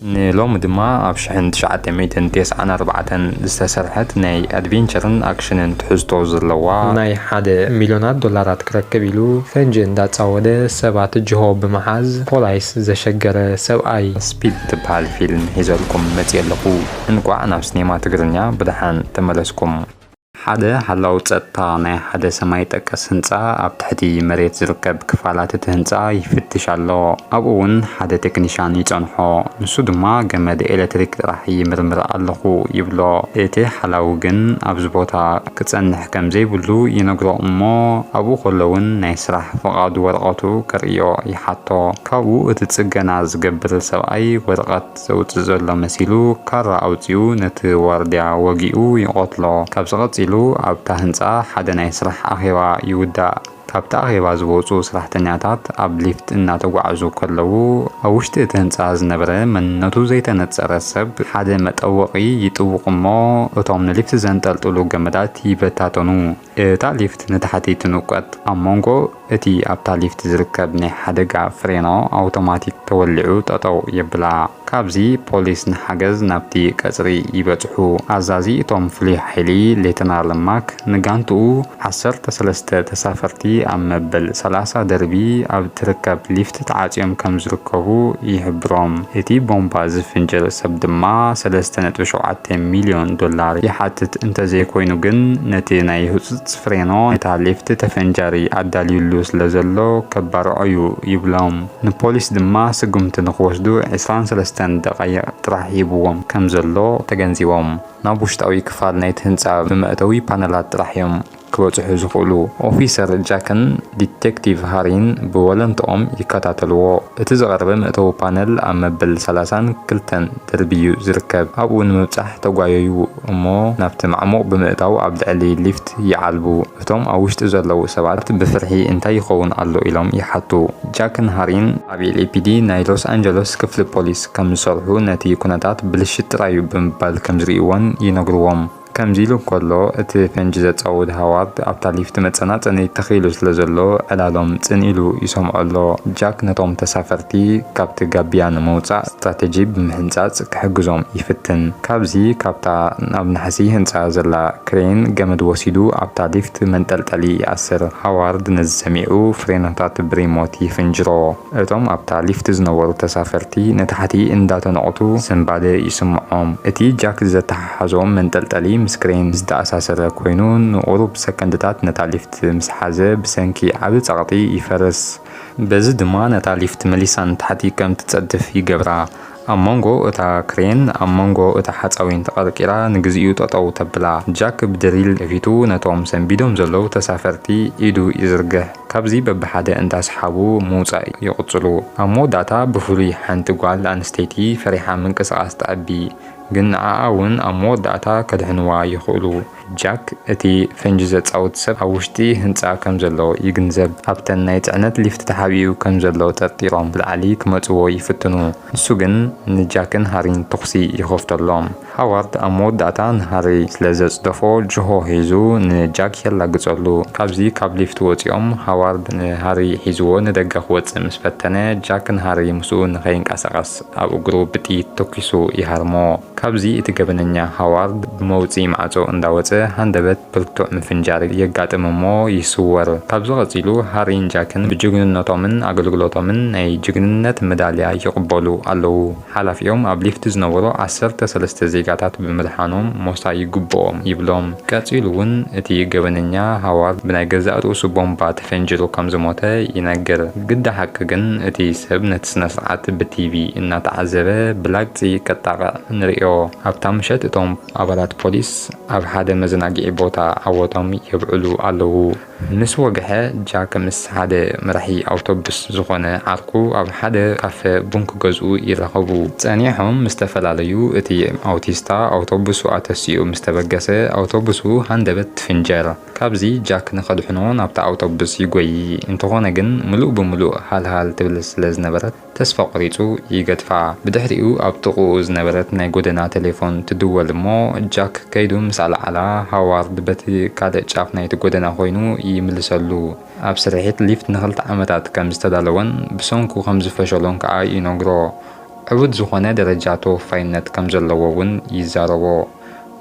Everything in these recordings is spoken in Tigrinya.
ንሎሚ ድማ ኣብ ሽሕን ትሽዓተ ሚእትን ተስዓን ኣርባዕተን ዝተሰርሐት ናይ ኣድቬንቸርን ኣክሽንን ትሕዝቶ ዘለዋ፣ ናይ ሓደ ሚልዮናት ዶላራት ክረክብ ኢሉ ፈንጂ እንዳጻወደ ሰባት ጅሆ ብምሓዝ ፖላይስ ዘሸገረ ሰብኣይ። ስፒድ ትበሃል ፊልም ሒዘልኩም መጽየ ኣለኹ። እንቋዕ ናብ ሲኔማ ትግርኛ ብደሓን ተመለስኩም። ሓደ ሓላው ጸጥታ ናይ ሓደ ሰማይ ጠቀስ ህንጻ ኣብ ትሕቲ መሬት ዝርከብ ክፋላት እቲ ህንጻ ይፍትሽ ኣሎ። ኣብኡ እውን ሓደ ቴክኒሻን ይጸንሖ። ንሱ ድማ ገመድ ኤሌክትሪክ ጥራሕ ይምርምር ኣለኹ ይብሎ። እቲ ሓላዊ ግን ኣብዚ ቦታ ክጸንሕ ከም ዘይብሉ ይነግሮ እሞ ኣብኡ ከሎ እውን ናይ ስራሕ ፍቓድ ወረቐቱ ከርእዮ ይሓቶ። ካብኡ እቲ ጽገና ዝገብር ሰብኣይ ወረቐት ዘውጽእ ዘሎ መሲሉ ካራ ኣውጺኡ ነቲ ዋርድያ ወጊኡ ይቐትሎ። ካብዚ ቀጺሉ ኣብታ ህንጻ ሓደ ናይ ስራሕ ኣኼባ ይውዳእ። ካብቲ ኣኼባ ዝወጹ ሰራሕተኛታት ኣብ ሊፍት እናተጓዕዙ ከለዉ ኣብ ውሽጢ እቲ ህንጻ ዝነበረ መንነቱ ዘይተነጸረ ሰብ ሓደ መጠወቒ ይጥውቕ እሞ እቶም ንሊፍት ዘንጠልጥሉ ገመዳት ይበታተኑ። እታ ሊፍት ንታሕቲ ትንቀጥ። ኣብ መንጎ እቲ ኣብታ ሊፍት ዝርከብ ናይ ሓደጋ ፍሬኖ ኣውቶማቲክ ተወሊዑ ጠጠው የብላ። ካብዚ ፖሊስ ንሓገዝ ናብቲ ቀጽሪ ይበጽሑ። ኣዛዚ እቶም ፍሉይ ሓይሊ ሌተናል ማክ ንጋንትኡ ዓሰርተ ሰለስተ ተሳፈርቲ ኣብ መበል ሰላሳ ደርቢ ኣብ ትርከብ ሊፍት ተዓጽዮም ከም ዝርከቡ ይሕብሮም። እቲ ቦምባ ዝፍንጀር ሰብ ድማ ሰለስተ ነጥቢ ሸውዓተ ሚልዮን ዶላር ይሓትት እንተዘይኮይኑ ግን ነቲ ናይ ህጹጽ ፍሬኖ ነታ ሊፍት ተፈንጃሪ ኣዳልዩሉ ስለዘሎ ከባርዖ እዩ ይብሎም። ንፖሊስ ድማ ስጉምቲ ንኽወስዱ ዕስራን ሰለስተን ደቓይቕ ጥራሕ ሂብዎም ከም ዘሎ ተገንዚቦም። ናብ ውሽጣዊ ክፋል ናይቲ ህንጻ ብመእተዊ ፓነላት ጥራሕ እዮም ክበጽሑ ዝኽእሉ። ኦፊሰር ጃክን ዲቴክቲቭ ሃሪን ብወለንትኦም ይከታተልዎ። እቲ ዝቐረበ መእተዊ ፓነል ኣብ መበል ሰላሳን ክልተን ደርቢ እዩ ዝርከብ። ኣብኡ ንምብጻሕ ተጓየዩ እሞ ናብቲ ማዕሙቕ ብምእታው ኣብ ልዕሊ ሊፍት ይዓልቡ። እቶም ኣብ ውሽጢ ዘለዉ ሰባት ብፍርሒ እንታይ ይኸውን ኣሎ ኢሎም ይሓቱ። ጃክን ሃሪን ኣብ ኤልኤፒዲ ናይ ሎስ ኣንጀለስ ክፍሊ ፖሊስ ከም ዝሰርሑ ነቲ ኩነታት ብልሽት ጥራይ እዩ ብምባል ከም ዝርእይዎን ይነግርዎም። ከምዚ ኢሉ እንከሎ፣ እቲ ፈንጂ ዘጻውድ ሃዋርድ ኣብታ ሊፍት መጸናጸኒ ተኺሉ ስለ ዘሎ፣ ዕላሎም ጽን ኢሉ ይሰምዖ ኣሎ። ጃክ ነቶም ተሳፈርቲ ካብቲ ጋቢያ ንምውጻእ ስትራተጂ ብምሕንጻጽ ክሕግዞም ይፍትን። ካብዚ፣ ካብታ ኣብ ናሕሲ ህንጻ ዘላ ክሬን ገመድ ወሲዱ ኣብታ ሊፍት መንጠልጠሊ ይኣስር። ሃዋርድ ነዚ ሰሚዑ ፍሬኖታት ብሪሞት ይፍንጅሮ። እቶም ኣብታ ሊፍት ዝነበሩ ተሳፈርቲ ንታሕቲ እንዳተነቑቱ ስንባደ ይስምዖም። እቲ ጃክ ዘተሓሓዞም መንጠልጠሊ ምስ ክሬን ዝተኣሳሰረ ኮይኑ ንቑሩብ ሰከንድታት ነታ ሊፍት ምስ ሓዘ ብሰንኪ ዓቢ ጸቕጢ ይፈርስ። በዚ ድማ ነታ ሊፍት መሊሳ ንታሕቲ ከም ትጸድፍ ይገብራ። ኣብ መንጎ እታ ክሬን ኣብ መንጎ እታ ሓጻዊን ተቐርቂራ ንግዚኡ ጠጠው ተብላ። ጃክ ብድሪል ከፊቱ ነቶም ሰንቢዶም ዘለዉ ተሳፈርቲ ኢዱ ይዝርግሕ። ካብዚ በብሓደ እንዳሰሓቡ ምውጻእ ይቕጽሉ። ኣብ መወዳእታ ብፍሉይ ሓንቲ ጓል ኣንስተይቲ ፈሪሓ ምንቅስቓስ ትኣቢ፣ ግን ንዓኣ እውን ኣብ መወዳእታ ከድሕንዋ ይኽእሉ። ጃክ እቲ ፈንጂ ዘጻውት ሰብ ኣብ ውሽጢ ህንጻ ከም ዘሎ ይግንዘብ። ኣብተን ናይ ጽዕነት ሊፍት ተሓቢኡ ከም ዘሎ ጠርጢሮም ብላዕሊ ክመጽዎ ይፍትኑ። ንሱ ግን ንጃክን ሃሪን ተኹሲ ይኸፍተሎም። ሃዋርድ ኣብ መወዳእታ ንሃሪ ስለ ዘጽደፎ ጅሆ ሒዙ ንጃክ የላግጸሉ። ካብዚ ካብ ሊፍት ወጺኦም ሃዋርድ ንሃሪ ሒዝዎ ንደገ ክወጽእ ምስ ፈተነ ጃክ ንሃሪ ምስኡ ንኸይንቀሳቐስ ኣብ እግሩ ብጥይት ተኲሱ ይሃርሞ። ካብዚ እቲ ገበነኛ ሃዋርድ ብመውጽኢ ማዕጾ እንዳወጸ ሃንደበት ብርቱዕ ምፍንጃር የጋጥም እሞ ይስወር። ካብዚ ቀጺሉ ሃሪን ጃክን ብጅግንነቶምን ኣገልግሎቶምን ናይ ጅግንነት መዳልያ ይቕበሉ ኣለዉ። ሓላፊኦም ኣብ ሊፍት ዝነበሩ ዓሰርተ ሰለስተ ዜጋታት ብምድሓኖም ሞሳ ይግብኦም ይብሎም። ቀጺሉ እውን እቲ ገበነኛ ሃዋርድ ብናይ ገዛእ ርእሱ ቦምባ ተፈንጂሩ ከም ዝሞተ ይነግር። ግዳ ሓቂ ግን እቲ ሰብ ነቲ ስነ ስርዓት ብቲቪ እናተዓዘበ ብላግጺ ከጣቕዕ ንርእዮ። ኣብታ ምሸት እቶም ኣባላት ፖሊስ ኣብ ሓደ መዘናግዒ ቦታ ዓወቶም የብዕሉ ኣለዉ። ምስ ወግሐ ጃክ ምስ ሓደ መራሒ ኣውቶቡስ ዝኾነ ዓርኩ ኣብ ሓደ ካፈ ቡን ክገዝኡ ይራኸቡ። ጸኒሖም ምስ ተፈላለዩ እቲ ኣውቲስታ ኣውቶቡሱ ኣተሲኡ ምስ ተበገሰ ኣውቶቡሱ ሃንደበት ትፍንጀር። ካብዚ ጃክ ንኸድሕኖ ናብታ ኣውቶቡስ ይጎዪ። እንተኾነ ግን ምሉእ ብምሉእ ሃልሃል ትብል ስለ ዝነበረት ተስፋ ቆሪጹ ይገድፋ። ብድሕሪኡ ኣብ ጥቕኡ ዝነበረት ናይ ጎደና ቴሌፎን ትድወል እሞ ጃክ ከይዱ ምስ ኣልዓላ ሃዋርድ በቲ ካልእ ጫፍ ናይቲ ጎደና ኮይኑ ይምልሰሉ። ኣብ ስርሒት ሊፍት ንኽልተ ዓመታት ከም ዝተዳለወን ብሰንኩ ከም ዝፈሸሎን ከኣ ይነግሮ። ዕቡድ ዝኾነ ደረጃ ተወፋይነት ከም ዘለዎ እውን ይዛረቦ።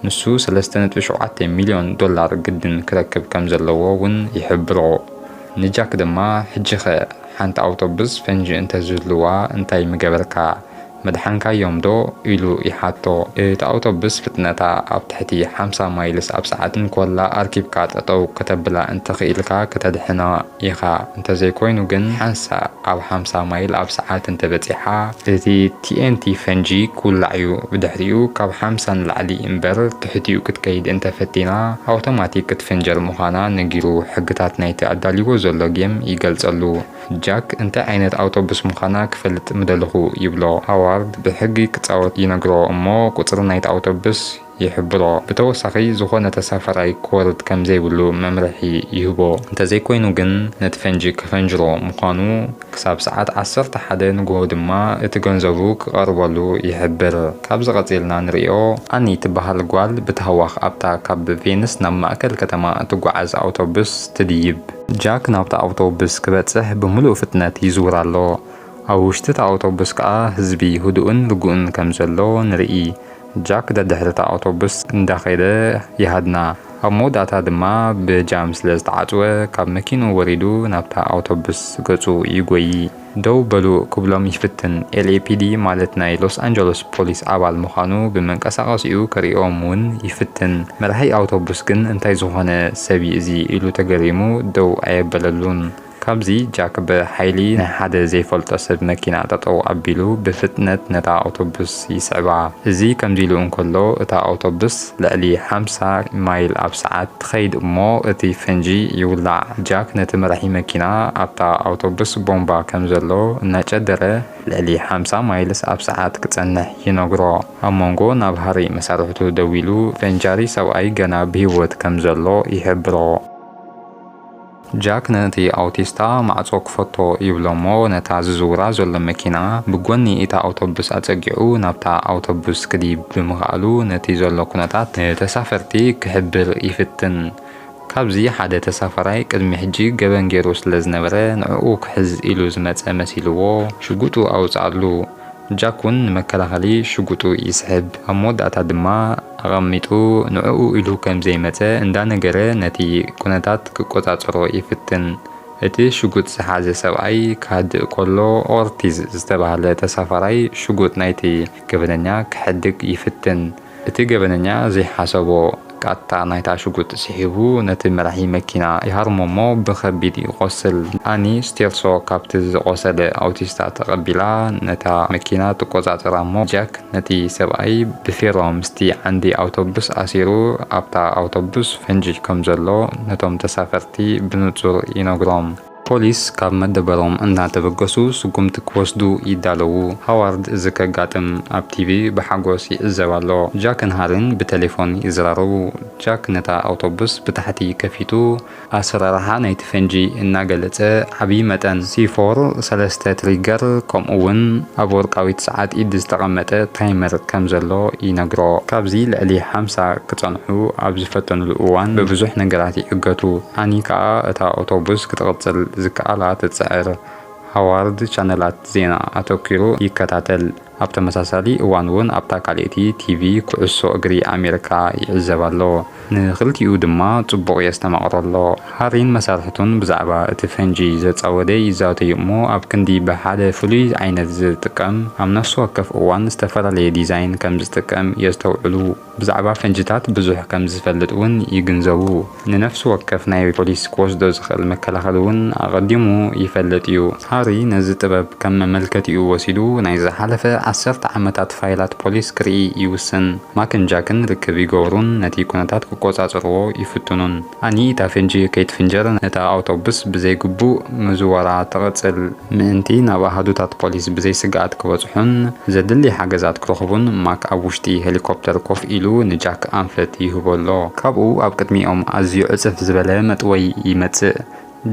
ንሱ ሰለስተ ነጥቢ ሸውዓተ ሚልዮን ዶላር ግድን ክረክብ ከም ዘለዎ እውን ይሕብሮ። ንጃክ ድማ፣ "ሕጂኸ ሓንቲ ኣውቶቡስ ፈንጂ እንተዝህልዋ እንታይ ምገበርካ? መድሓንካዮም ዶ?" ኢሉ ይሓቶ። እታ ኣውቶቡስ ፍጥነታ ኣብ ትሕቲ ሓምሳ ማይልስ ኣብ ሰዓት እንኮላ ኣርኪብካ ጠጠው ከተብላ እንተኽኢልካ ከተድሕና ኢኻ። እንተዘይኮይኑ ግን ሓንሳእ ኣብ ሓምሳ ማይል ኣብ ሰዓት እንተበጺሓ፣ እቲ ቲ ኤን ቲ ፈንጂ ክውላዕ እዩ። ብድሕሪኡ ካብ ሓምሳ ንላዕሊ እምበር ትሕቲኡ ክትከይድ እንተፈቲና ኣውቶማቲክ ክትፍንጀር ምዃና ነጊሩ። ሕግታት ናይቲ ኣዳልይዎ ዘሎ ጌም ይገልጸሉ። ጃክ እንታይ ዓይነት ኣውቶቡስ ምዃና ክፈልጥ ምደለኹ ይብሎ። ሃዋርድ ብሕጊ ክጻወት ይነግሮ እሞ ቁጽሪ ናይቲ ኣውቶቡስ ይሕብሮ። ብተወሳኺ ዝኾነ ተሳፋራይ ክወርድ ከም ዘይብሉ መምርሒ ይህቦ። እንተዘይኮይኑ ግን ነቲ ፈንጂ ከፈንጅሮ ምዃኑ፣ ክሳብ ሰዓት ዓሰርተ ሓደ ንግሆ ድማ እቲ ገንዘቡ ክቐርበሉ ይሕብር። ካብዚ ቀጺልና ንርእዮ፣ ኣኒ ትበሃል ጓል ብታህዋኽ ኣብታ ካብ ቬንስ ናብ ማእከል ከተማ እትጓዓዝ ኣውቶቡስ ትድይብ። ጃክ ናብታ ኣውቶቡስ ክበጽሕ ብምሉእ ፍጥነት ይዝውር ኣሎ። ኣብ ውሽጢ እታ ኣውቶቡስ ከኣ ህዝቢ ህዱእን ርጉእን ከም ዘሎ ንርኢ። ጃክ ደድሕሪ እታ ኣውቶቡስ እንዳኸደ ይሃድና። ኣብ መወዳእታ ድማ ብጃም ስለ ዝተዓጽወ፣ ካብ መኪንኡ ወሪዱ ናብታ ኣውቶቡስ ገጹ ይጎዪ። "ደው በሉ" ክብሎም ይፍትን። ኤል ኤ ፒ ዲ ማለት ናይ ሎስ ኣንጀለስ ፖሊስ ኣባል ምዃኑ ብመንቀሳቐሲኡ ከርእዮም እውን ይፍትን። መራሒ ኣውቶቡስ ግን "እንታይ ዝኾነ ሰብ እዩ እዚ?" ኢሉ ተገሪሙ ደው ኣየበለሉን። ካብዚ ጃክ ብሓይሊ ናይ ሓደ ዘይፈልጦ ሰብ መኪና ጠጠው ኣቢሉ ብፍጥነት ነታ ኣውቶቡስ ይስዕባ። እዚ ከምዚ ኢሉ እንከሎ፣ እታ ኣውቶቡስ ልዕሊ ሓምሳ ማይል ኣብ ሰዓት ትኸይድ እሞ እቲ ፈንጂ ይውላዕ። ጃክ ነቲ መራሒ መኪና ኣብታ ኣውቶቡስ ቦምባ ከም ዘሎ እናጨደረ ልዕሊ ሓምሳ ማይልስ ኣብ ሰዓት ክጸንሕ ይነግሮ። ኣብ መንጎ ናብ ሃሪ መሳርሕቱ ደዊሉ፣ ፈንጃሪ ሰብኣይ ገና ብህይወት ከም ዘሎ ይሕብሮ። ጃክ ነቲ ኣውቲስታ ማዕጾ ክፈቶ ይብሎ እሞ፣ ነታ ዝዝውራ ዘሎ መኪና ብጎኒ እታ ኣውቶቡስ ኣጸጊዑ ናብታ ኣውቶቡስ ክድይብ ብምኽኣሉ፣ ነቲ ዘሎ ኩነታት ንተሳፈርቲ ክሕብር ይፍትን። ካብዚ ሓደ ተሳፋራይ ቅድሚ ሕጂ ገበን ገይሩ ስለ ዝነበረ፣ ንዕኡ ክሕዝ ኢሉ ዝመጸ መሲልዎ፣ ሽጉጡ ኣውጽኣሉ። ጃክ እውን ንመከላኸሊ ሽጉጡ ይስሕብ። ኣብ መወዳእታ ድማ ኣቐሚጡ ንዕኡ ኢሉ ከም ዘይመጸ እንዳነገረ ነቲ ኩነታት ክቆጻጸሮ ይፍትን። እቲ ሽጉጥ ዝሓዘ ሰብኣይ ክሃድእ ከሎ፣ ኦርቲዝ ዝተባህለ ተሳፋራይ ሽጉጥ ናይቲ ገበነኛ ክሕድግ ይፍትን። እቲ ገበነኛ ዘይሓሰቦ ቃጣ ናይታ ሽጉጥ ስሒቡ ነቲ መራሒ መኪና ይሃርሞ እሞ ብኸቢድ ይቖስል። ኣኒ ስቴርሶ ካብቲ ዝቖሰለ ኣውቲስታ ተቐቢላ ነታ መኪና ትቆጻጸራ እሞ ጃክ ነቲ ሰብኣይ ብፌሮ ምስቲ ዓንዲ ኣውቶቡስ ኣሲሩ ኣብታ ኣውቶቡስ ፈንጂ ከም ዘሎ ነቶም ተሳፈርቲ ብንጹር ይነግሮም። ፖሊስ ካብ መደበሮም እናተበገሱ ስጉምቲ ክወስዱ ይዳለዉ። ሃዋርድ እዚ ከጋጥም ኣብ ቲ ቪ ብሓጎስ ይዕዘብ ኣሎ። ጃክን ሃሪን ብቴሌፎን ይዘራረቡ። ጃክ ነታ ኣውቶቡስ ብታሕቲ ከፊቱ ኣሰራርሓ ናይቲ ፈንጂ እናገለጸ፣ ዓቢ መጠን ሲ ፎር ሰለስተ ትሪገር፣ ከምኡ እውን ኣብ ወርቃዊት ሰዓት ኢድ ዝተቐመጠ ታይመር ከም ዘሎ ይነግሮ። ካብዚ ልዕሊ ሓምሳ ክጸንሑ ኣብ ዝፈተኑሉ እዋን ብብዙሕ ነገራት ይዕገቱ። ኣኒ ከኣ እታ ኣውቶቡስ ክትቕጽል ዝከኣላ ትጽዕር። ሃዋርድ ቻነላት ዜና ኣተኲሩ ይከታተል። ኣብ ተመሳሳሊ እዋን እውን ኣብታ ካልኣይቲ ቲ ቪ ኩዕሶ እግሪ ኣሜሪካ ይዕዘብ ኣሎ። ንኽልቲኡ ድማ ጽቡቕ የስተማቕሮ ኣሎ። ሃሪን መሳርሕቱን ብዛዕባ እቲ ፈንጂ ዘጻወደ ይዛተዩ እሞ፣ ኣብ ክንዲ ብሓደ ፍሉይ ዓይነት ዝጥቀም፣ ኣብ ነፍሲ ወከፍ እዋን ዝተፈላለየ ዲዛይን ከም ዝጥቀም የስተውዕሉ። ብዛዕባ ፈንጅታት ብዙሕ ከም ዝፈልጥ እውን ይግንዘቡ። ንነፍሲ ወከፍ ናይ ፖሊስ ክወስዶ ዝኽእል መከላኸሊ እውን ኣቐዲሙ ይፈልጥ እዩ። ሃሪ ነዚ ጥበብ ከም መመልከቲኡ ወሲዱ፣ ናይ ዝሓለፈ ዓሰርተ ዓመታት ፋይላት ፖሊስ ክርኢ ይውስን። ማክን ጃክን ርክብ ይገብሩን ነቲ ኩነታት ክቆጻጸርዎ ይፍትኑን። ኣኒ እታ ፈንጂ ከይትፍንጀር ነታ ኣውቶቡስ ብዘይግቡእ ምዝወራ ትቕጽል። ምእንቲ ናብ ኣሃዱታት ፖሊስ ብዘይ ስግኣት ክበጽሑን ዘድሊ ሓገዛት ክረኽቡን፣ ማክ ኣብ ውሽጢ ሄሊኮፕተር ኮፍ ኢሉ ንጃክ ኣንፈት ይህቦ ኣሎ። ካብኡ ኣብ ቅድሚኦም ኣዝዩ ዕጽፍ ዝበለ መጥወይ ይመጽእ።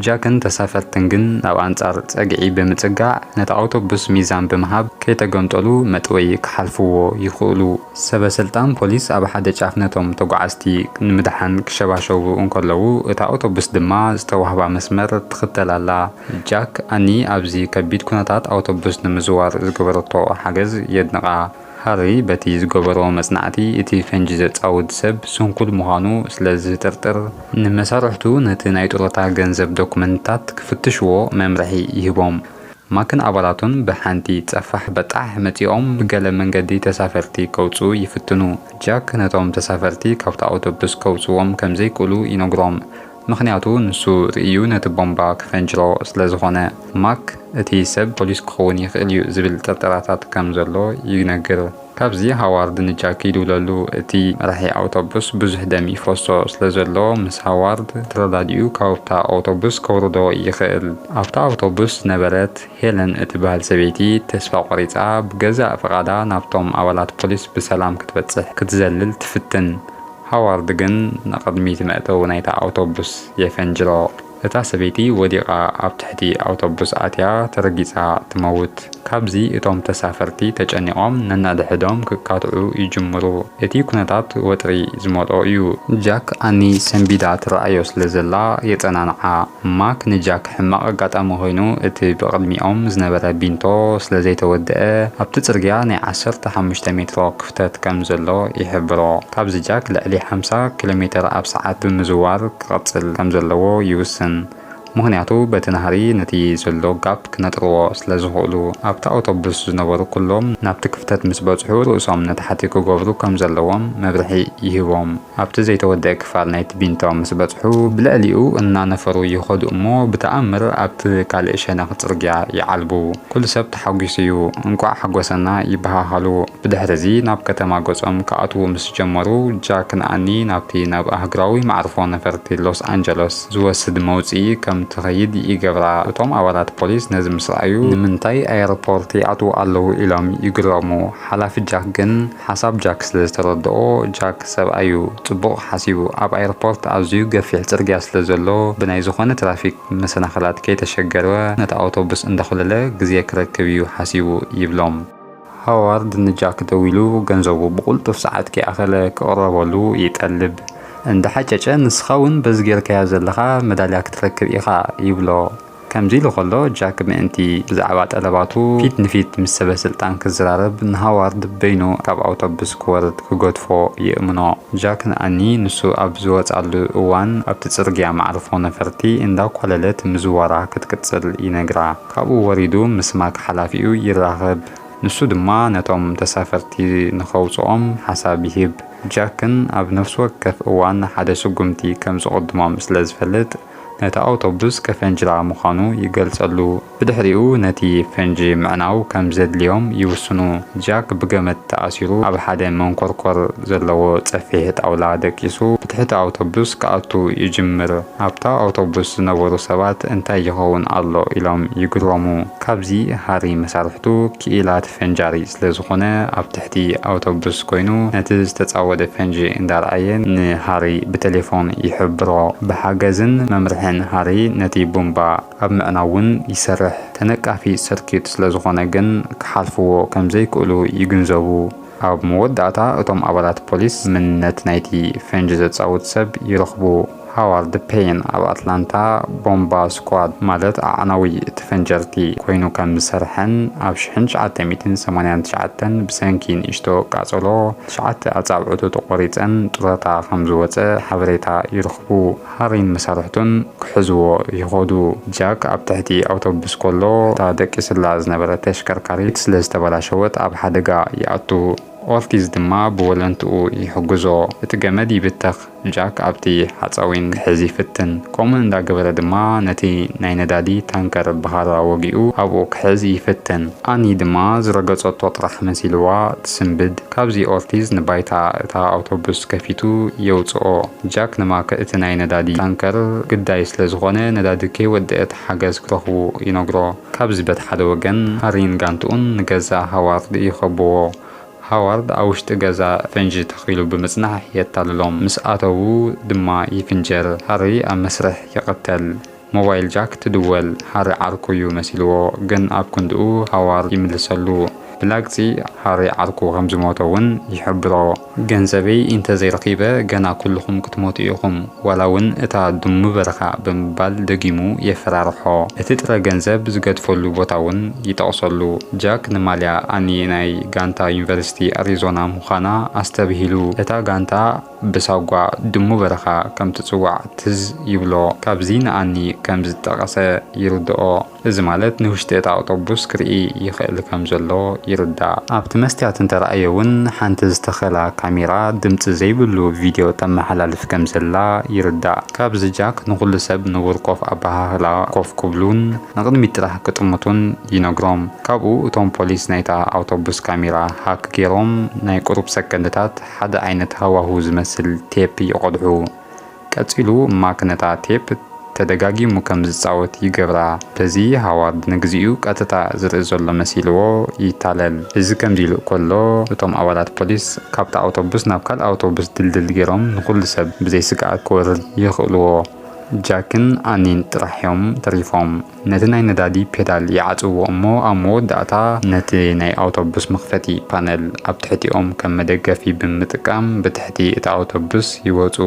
ጃክን ተሳፈርትን ግን ናብ ኣንጻር ጸግዒ ብምጽጋዕ ነቲ ኣውቶቡስ ሚዛን ብምሃብ ከይተገምጠሉ መጥወዪ ክሓልፍዎ ይኽእሉ። ሰበ ስልጣን ፖሊስ ኣብ ሓደ ጫፍ ነቶም ተጓዓዝቲ ንምድሓን ክሸባሸቡ እንከለዉ፣ እታ ኣውቶቡስ ድማ ዝተዋህባ መስመር ትኽተል ኣላ። ጃክ ኣኒ ኣብዚ ከቢድ ኩነታት ኣውቶቡስ ንምዝዋር ዝገበረቶ ሓገዝ የድንቓ። ሃሪ በቲ ዝገበሮ መጽናዕቲ፣ እቲ ፈንጂ ዘጻውድ ሰብ ስንኩል ምዃኑ ስለ ዝጥርጥር፣ ንመሳርሕቱ ነቲ ናይ ጡረታ ገንዘብ ዶኩመንትታት ክፍትሽዎ መምርሒ ይህቦም። ማክን ኣባላቱን ብሓንቲ ጸፋሕ በጣሕ መጺኦም ብገለ መንገዲ ተሳፈርቲ ከውጽኡ ይፍትኑ። ጃክ ነቶም ተሳፈርቲ ካብቲ ኣውቶቡስ ከውጽዎም ከም ዘይክእሉ ይነግሮም፣ ምኽንያቱ ንሱ ርእዩ ነቲ ቦምባ ክፈንጅሮ ስለ ዝኾነ። ማክ፣ እቲ ሰብ ፖሊስ ክኸውን ይኽእል እዩ ዝብል ጥርጠራታት ከም ዘሎ ይነግር። ካብዚ ሃዋርድ ንጃክ ይድውለሉ። እቲ መራሒ ኣውቶቡስ ብዙሕ ደም ይፈሶ ስለ ዘሎ፣ ምስ ሃዋርድ ተረዳዲኡ ካብታ ኣውቶቡስ ከውርዶ ይኽእል። ኣብታ ኣውቶቡስ ዝነበረት ሄለን እትበሃል ሰበይቲ ተስፋ ቆሪጻ ብገዛእ ፍቓዳ ናብቶም ኣባላት ፖሊስ ብሰላም ክትበጽሕ ክትዘልል ትፍትን። ሃዋርድ ግን ንቕድሚት መእተዊ ናይታ ኣውቶቡስ የፈንጅሮ። እታ ሰበይቲ ወዲቓ ኣብ ትሕቲ ኣውቶቡስ ኣትያ ተረጊጻ ትመውት። ካብዚ እቶም ተሳፈርቲ ተጨኒቖም ነናድሕዶም ክካትዑ ይጅምሩ። እቲ ኩነታት ወጥሪ ዝመልኦ እዩ። ጃክ ኣኒ ሰንቢዳ ትረኣዮ ስለ ዘላ የጸናንዓ። ማክ ንጃክ ሕማቕ ኣጋጣሚ ኮይኑ እቲ ብቕድሚኦም ዝነበረ ቢንቶ ስለ ዘይተወድአ ኣብቲ ጽርግያ ናይ ዓሰርተ ሓሙሽተ ሜትሮ ክፍተት ከም ዘሎ ይሕብሮ። ካብዚ ጃክ ልዕሊ ሓምሳ ኪሎ ሜትር ኣብ ሰዓት ብምዝዋር ክቐጽል ከም ዘለዎ ይውስን። ምኽንያቱ በቲ ናህሪ ነቲ ዘሎ ጋፕ ክነጥርዎ ስለ ዝኽእሉ። ኣብቲ ኣውቶቡስ ዝነበሩ ኩሎም ናብቲ ክፍተት ምስ በጽሑ ርእሶም ንታሕቲ ክገብሩ ከም ዘለዎም መብርሒ ይህቦም። ኣብቲ ዘይተወደአ ክፋል ናይቲ ቢንቶ ምስ በጽሑ ብልዕሊኡ እናነፈሩ ይኸዱ እሞ ብተኣምር ኣብቲ ካልእ ሸነኽ ጽርግያ ይዓልቡ። ኩሉ ሰብ ተሓጒሱ እዩ። እንቋዕ ሓጎሰና ይበሃሃሉ። ብድሕሪ እዚ ናብ ከተማ ገጾም ክኣትዉ ምስ ጀመሩ፣ ጃክን ኣኒ ናብቲ ናብ ኣህጉራዊ መዓርፎ ነፈርቲ ሎስ ኣንጀለስ ዝወስድ መውጽኢ ከም ትኸይድ ይገብራ። እቶም ኣባላት ፖሊስ ነዚ ምስ ረኣዩ፣ ንምንታይ ኣየርፖርት ይኣትዉ ኣለዉ ኢሎም ይግረሙ። ሓላፊ ጃክ ግን ሓሳብ ጃክ ስለ ዝተረድኦ፣ ጃክ ሰብኣይ እዩ፣ ጽቡቕ ሓሲቡ። ኣብ ኣየርፖርት ኣዝዩ ገፊሕ ጽርግያ ስለ ዘሎ፣ ብናይ ዝኾነ ትራፊክ መሰናኽላት ከይተሸገረ፣ ነቲ ኣውቶቡስ እንዳኾለለ ግዜ ክረክብ እዩ ሓሲቡ ይብሎም። ሃዋርድ ንጃክ ደዊሉ፣ ገንዘቡ ብቕልጡፍ ሰዓት ከይኣኸለ ክቕረበሉ ይጠልብ። እንዳሓጨጨ፣ "ንስኻ እውን በዚ ጌርካዮ ዘለኻ መዳልያ ክትረክብ ኢኻ" ይብሎ። ከምዚ ኢሉ ከሎ፣ ጃክ ምእንቲ ብዛዕባ ጠለባቱ ፊት ንፊት ምስ ሰበ ስልጣን ክዘራረብ፣ ንሃዋርድ በይኑ ካብ ኣውቶቡስ ክወርድ ክገድፎ ይእምኖ። ጃክ ንኣኒ ንሱ ኣብ ዝወጻሉ እዋን፣ ኣብቲ ጽርግያ መዓርፎ ነፈርቲ እንዳኳለለት ምዝዋራ ክትቅጽል ይነግራ። ካብኡ ወሪዱ ምስ ማክ ሓላፊኡ ይራኸብ። ንሱ ድማ ነቶም ተሳፈርቲ ንኸውጽኦም ሓሳብ ይህብ። ጃክን ኣብ ነፍሲ ወከፍ እዋን ሓደ ስጉምቲ ከም ዝቕድሞም ስለ ዝፈልጥ፣ ነቲ ኣውቶቡስ ከፈንጅራ ምዃኑ ይገልጸሉ። ብድሕሪኡ ነቲ ፈንጂ ምዕናው ከም ዘድልዮም ይውስኑ። ጃክ ብገመድ ተኣሲሩ ኣብ ሓደ መንኮርኮር ዘለዎ ጸፊሕ ጣውላ ደቂሱ ብትሕቲ ኣውቶቡስ ክኣቱ ይጅምር። ኣብታ ኣውቶቡስ ዝነበሩ ሰባት "እንታይ ይኸውን ኣሎ?" ኢሎም ይግረሙ። ካብዚ ሃሪ መሳርሕቱ ክኢላት ፈንጃሪ ስለ ዝኾነ፣ ኣብ ትሕቲ ኣውቶቡስ ኮይኑ ነቲ ዝተጻወደ ፈንጂ እንዳረኣየ ንሃሪ ብቴሌፎን ይሕብሮ። ብሓገዝን መምርሕን ሃሪ ነቲ ቡምባ ኣብ ምዕናው እውን ይሰርሕ። ተነቃፊ ሰርኪዩት ስለ ዝኾነ ግን ክሓልፍዎ ከም ዘይክእሉ ይግንዘቡ። ኣብ መወዳእታ እቶም ኣባላት ፖሊስ መንነት ናይቲ ፈንጂ ዘጻውት ሰብ ይረኽቡ። ሃዋርድ ፔይን ኣብ ኣትላንታ ቦምባ ስኳድ፣ ማለት ኣዕናዊ እቲ ፈንጀርቲ፣ ኮይኑ ከም ዝሰርሐን ኣብ ሽሕን ትሽዓተ ሚእትን ሰማንያን ትሽዓተን ብሰንኪ ንእሽቶ ቃጸሎ ትሽዓተ ኣጻብዕቱ ተቖሪጸን ጡረታ ከም ዝወጸ ሓበሬታ ይረኽቡ። ሃሪን መሳርሕቱን ክሕዝዎ ይኸዱ። ጃክ ኣብ ትሕቲ ኣውቶቡስ ከሎ፣ እታ ደቂስላ ዝነበረት ተሽከርካሪት ስለ ዝተበላሸወት ኣብ ሓደጋ ይኣቱ። ኦርቲዝ ድማ ብወለንትኡ ይሕግዞ። እቲ ገመድ ይብተኽ። ጃክ ኣብቲ ሓጻዊን ክሕዝ ይፍትን። ከምኡ እንዳገበረ ድማ ነቲ ናይ ነዳዲ ታንከር ብኻራ ወጊኡ ኣብኡ ክሕዝ ይፍትን። ኣኒ ድማ ዝረገጸቶ ጥራሕ መሲልዋ ትስንብድ። ካብዚ ኦርቲዝ ንባይታ እታ ኣውቶቡስ ከፊቱ የውጽኦ። ጃክ ንማክ እቲ ናይ ነዳዲ ታንከር ግዳይ ስለ ዝኾነ፣ ነዳዲ ከይወደአት ሓገዝ ክረኽቡ ይነግሮ። ካብዚ በቲ ሓደ ወገን፣ ሃሪን ጋንትኡን ንገዛ ሃዋርድ ይኸብዎ። ሃዋርድ ኣብ ውሽጢ ገዛ ፈንጂ ተኺሉ ብምጽናሕ የታልሎም። ምስ ኣተዉ ድማ ይፍንጀር። ሃሪ ኣብ መስርሕ ይቕተል። ሞባይል ጃክ ትድወል። ሃሪ ዓርኩ እዩ መሲልዎ፣ ግን ኣብ ክንድኡ ሃዋርድ ይምልሰሉ። ብላግጺ ሃሪ ዓርኩ ከም ዝሞተ እውን ይሕብሮ። ገንዘበይ እንተ ዘይረኺበ ገና ኩልኹም ክትሞቱ ኢኹም፣ ዋላ እውን እታ ድሙ በረኻ ብምባል ደጊሙ የፈራርሖ። እቲ ጥረ ገንዘብ ዝገድፈሉ ቦታ እውን ይጠቕሰሉ። ጃክ ንማልያ ኣኒ ናይ ጋንታ ዩኒቨርሲቲ ኣሪዞና ምዃና ኣስተብሂሉ። እታ ጋንታ ብሳጓ ድሙ በረኻ ከም ትጽዋዕ ትዝ ይብሎ። ካብዚ ንኣኒ ከም ዝጠቐሰ ይርድኦ። እዚ ማለት ንውሽጢ እታ ኣውቶቡስ ክርኢ ይኽእል ከም ዘሎ ይርዳእ። ኣብቲ መስትያት እንተረኣየ እውን ሓንቲ ዝተኸላ ካሜራ ድምፂ ዘይብሉ ቪድዮ ተመሓላልፍ ከም ዘላ ይርዳእ። ካብዚ ጃክ ንኹሉ ሰብ ንቡር ኮፍ ኣበሃህላ ኮፍ ክብሉን ንቕድሚት ጥራሕ ክጥምቱን ይነግሮም። ካብኡ እቶም ፖሊስ ናይታ ኣውቶቡስ ካሜራ ሃክ ገይሮም ናይ ቁሩብ ሰከንድታት ሓደ ዓይነት ሃዋሁ ዝመስል ቴፕ ይቐድሑ። ቀጺሉ ማክ ነታ ቴፕ ተደጋጊሙ ከም ዝጻወት ይገብራ። በዚ ሃዋርድ ንግዚኡ ቀጥታ ዝርኢ ዘሎ መሲልዎ ይታለል። እዚ ከምዚ ኢሉ ከሎ እቶም ኣባላት ፖሊስ ካብታ ኣውቶቡስ ናብ ካልእ ኣውቶቡስ ድልድል ገይሮም ንኹሉ ሰብ ብዘይ ስግኣት ክወርድ የኽእልዎ። ጃክን ኣኒን ጥራሕ እዮም ተሪፎም። ነቲ ናይ ነዳዲ ፔዳል ይዓጽዎ እሞ ኣብ መወዳእታ ነቲ ናይ ኣውቶቡስ መኽፈቲ ፓነል ኣብ ትሕቲኦም ከም መደገፊ ብምጥቃም ብትሕቲ እቲ ኣውቶቡስ ይወጹ።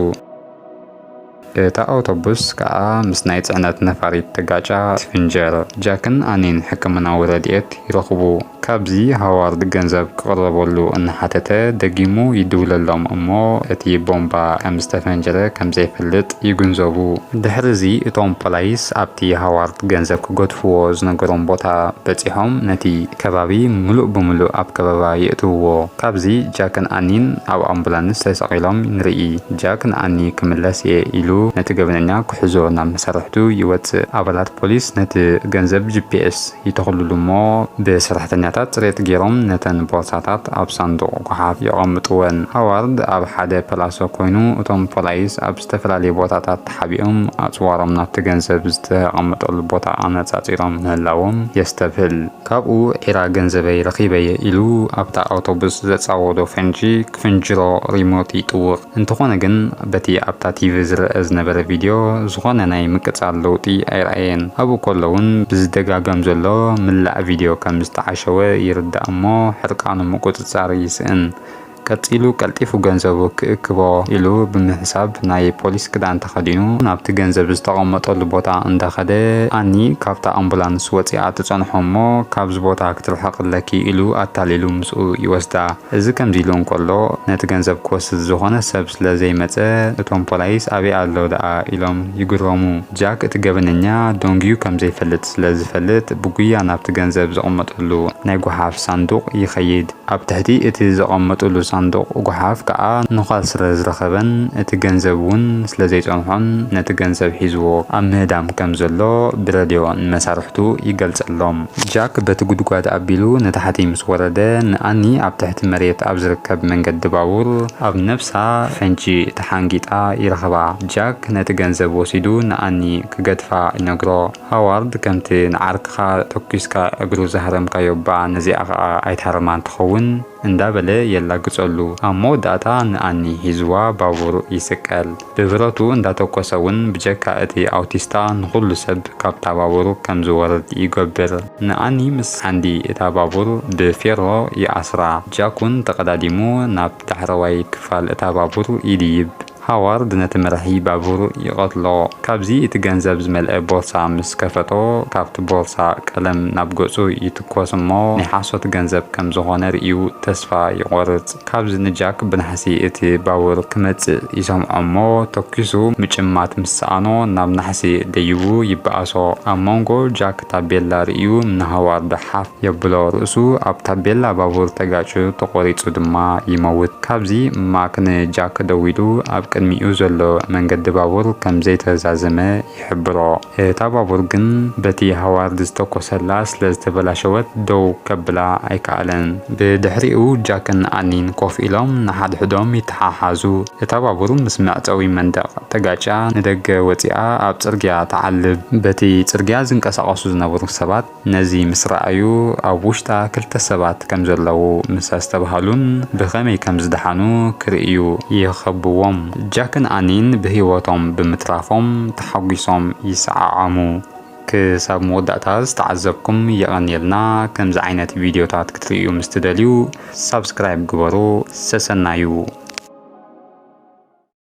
እታ ኣውቶቡስ ከኣ ምስ ናይ ጽዕነት ነፋሪት ተጋጫ ትፍንጀር። ጃክን ኣኒን ሕክምናዊ ረድኤት ይረኽቡ። ካብዚ ሃዋርድ ገንዘብ ክቕረበሉ እናሓተተ ደጊሙ ይድውለሎም እሞ እቲ ቦምባ ከም ዝተፈንጀረ ከም ዘይፈልጥ ይግንዘቡ። ድሕሪ እዚ እቶም ፖላይስ ኣብቲ ሃዋርድ ገንዘብ ክገድፍዎ ዝነገሮም ቦታ በጺሖም ነቲ ከባቢ ምሉእ ብምሉእ ኣብ ከበባ የእትውዎ። ካብዚ ጃክን ኣኒን ኣብ ኣምቡላንስ ተሰቒሎም ንርኢ። ጃክ ንኣኒ ክምለስ እየ ኢሉ ነቲ ገበነኛ ክሕዞ ናብ መሳርሕቱ ይወጽእ። ኣባላት ፖሊስ ነቲ ገንዘብ ጂ ፒ ኤስ ይተኽልሉ እሞ ብሰራሕተኛታት ጽሬት ገይሮም ነተን ቦርሳታት ኣብ ሳንዱቕ ጓሓፍ የቐምጥወን። ሃዋርድ ኣብ ሓደ ፐላሶ ኮይኑ እቶም ፖላይስ ኣብ ዝተፈላለየ ቦታታት ተሓቢኦም ኣጽዋሮም ናብቲ ገንዘብ ዝተቐመጠሉ ቦታ ኣነጻጺሮም ምህላዎም የስተብህል። ካብኡ ዒራ ገንዘበይ ረኺበ እየ ኢሉ ኣብታ ኣውቶቡስ ዘጻወዶ ፈንጂ ክፍንጅሮ ሪሞት ይጥውቕ። እንተኾነ ግን በቲ ኣብታ ቲቪ ዝረአ ዝነበረ ቪድዮ ዝኾነ ናይ ምቅጻል ለውጢ ኣይረኣየን። ኣብኡ ከሎ እውን ብዝደጋገም ዘሎ ምላእ ቪድዮ ከም ዝተዓሸወ ይርዳእ እሞ ሕርቃኑ ምቁጽጻር ይስእን። ቀጺሉ ቀልጢፉ ገንዘቡ ክእክቦ ኢሉ ብምሕሳብ ናይ ፖሊስ ክዳን ተኸዲኑ ናብቲ ገንዘብ ዝተቐመጠሉ ቦታ እንዳኸደ ኣኒ ካብታ ኣምቡላንስ ወጺኣ ትጸንሖ እሞ ካብዚ ቦታ ክትርሕቕ ኣለኪ ኢሉ ኣታሊሉ ምስኡ ይወስዳ። እዚ ከምዚ ኢሉ እንከሎ ነቲ ገንዘብ ክወስድ ዝኾነ ሰብ ስለ ዘይመጸ እቶም ፖላይስ ኣበይ ኣሎ ደኣ ኢሎም ይግረሙ። ጃክ እቲ ገበነኛ ደንጉዩ ከም ዘይፈልጥ ስለ ዝፈልጥ ብጉያ ናብቲ ገንዘብ ዝቕመጠሉ ናይ ጓሓፍ ሳንዱቕ ይኸይድ። ኣብ ትሕቲ እቲ ዘቐመጡሉ ሳንዱቕ ጓሓፍ ከኣ ኑኻል ስለ ዝረኸበን እቲ ገንዘብ እውን ስለ ዘይጸንሖን ነቲ ገንዘብ ሒዝዎ ኣብ ምህዳም ከም ዘሎ ብረድዮ ንመሳርሕቱ ይገልጸሎም። ጃክ በቲ ጉድጓድ ኣቢሉ ንታሕቲ ምስ ወረደ ንኣኒ ኣብ ትሕቲ መሬት ኣብ ዝርከብ መንገዲ ባቡር ኣብ ነብሳ ፈንጂ ተሓንጊጣ ይረኽባ። ጃክ ነቲ ገንዘብ ወሲዱ ንኣኒ ክገድፋ ይነግሮ። ሃዋርድ ከምቲ ንዓርክኻ ተኲስካ እግሩ ዝሃረምካዮ እባ ነዚኣ ኸኣ ኣይትሃርማን ትኸውን እንዳበለ የላግጸሉ። ኣብ መወዳእታ ንኣኒ ሒዝዋ ባቡር ይስቀል። ብብረቱ እንዳተኮሰ እውን ብጀካ እቲ ኣውቲስታ ንኹሉ ሰብ ካብታ ባቡር ከም ዝወርድ ይገብር። ንኣኒ ምስ ዓንዲ እታ ባቡር ብፌሮ ይኣስራ። ጃክ እውን ተቐዳዲሙ ናብ ዳሕረዋይ ክፋል እታ ባቡር ይድይብ። ሃዋርድ ነቲ መራሒ ባቡር ይቐትሎ። ካብዚ እቲ ገንዘብ ዝመልአ ቦርሳ ምስ ከፈቶ፣ ካብቲ ቦርሳ ቀለም ናብ ገጹ ይትኮስ እሞ ናይ ሓሶት ገንዘብ ከም ዝኾነ ርእዩ ተስፋ ይቖርጽ። ካብዚ ንጃክ ብናሕሲ እቲ ባቡር ክመጽእ ይሰምዖ እሞ ተኲሱ ምጭማት ምስ ሰኣኖ ናብ ናሕሲ ደይቡ ይበኣሶ። ኣብ መንጎ ጃክ ታቤላ ርእዩ ንሃዋርድ ሓፍ የብሎ። ርእሱ ኣብ ታቤላ ባቡር ተጋጭዩ ተቖሪጹ ድማ ይመውት። ካብዚ ማክ ንጃክ ደዊሉ ኣብ ቅድሚኡ ዘሎ መንገዲ ባቡር ከም ዘይተዛዘመ ይሕብሮ። እታ ባቡር ግን በቲ ሃዋርድ ዝተኮሰላ ስለ ዝተበላሸወት ደው ከብላ ኣይከኣለን። ብድሕሪኡ ጃክን ኣኒን ኮፍ ኢሎም ንሓድሕዶም ይተሓሓዙ። እታ ባቡር ምስ መዕጸዊ መንደቕ ተጋጭያ ንደገ ወጺኣ ኣብ ጽርግያ ትዓልብ። በቲ ጽርግያ ዝንቀሳቐሱ ዝነበሩ ሰባት ነዚ ምስ ረኣዩ፣ ኣብ ውሽጣ ክልተ ሰባት ከም ዘለዉ ምስ ኣስተብሃሉን ብኸመይ ከም ዝደሓኑ ክርእዩ ይኸብዎም። ጃክን ኣኒን ብህይወቶም ብምትራፎም ተሓጒሶም ይሰዓዓሙ። ክሳብ መወዳእታ ዝተዓዘብኩም የቐንየልና። ከምዚ ዓይነት ቪድዮታት ክትርእዩ ምስ ትደልዩ ሳብስክራይብ ግበሩ። ሰሰናዩ።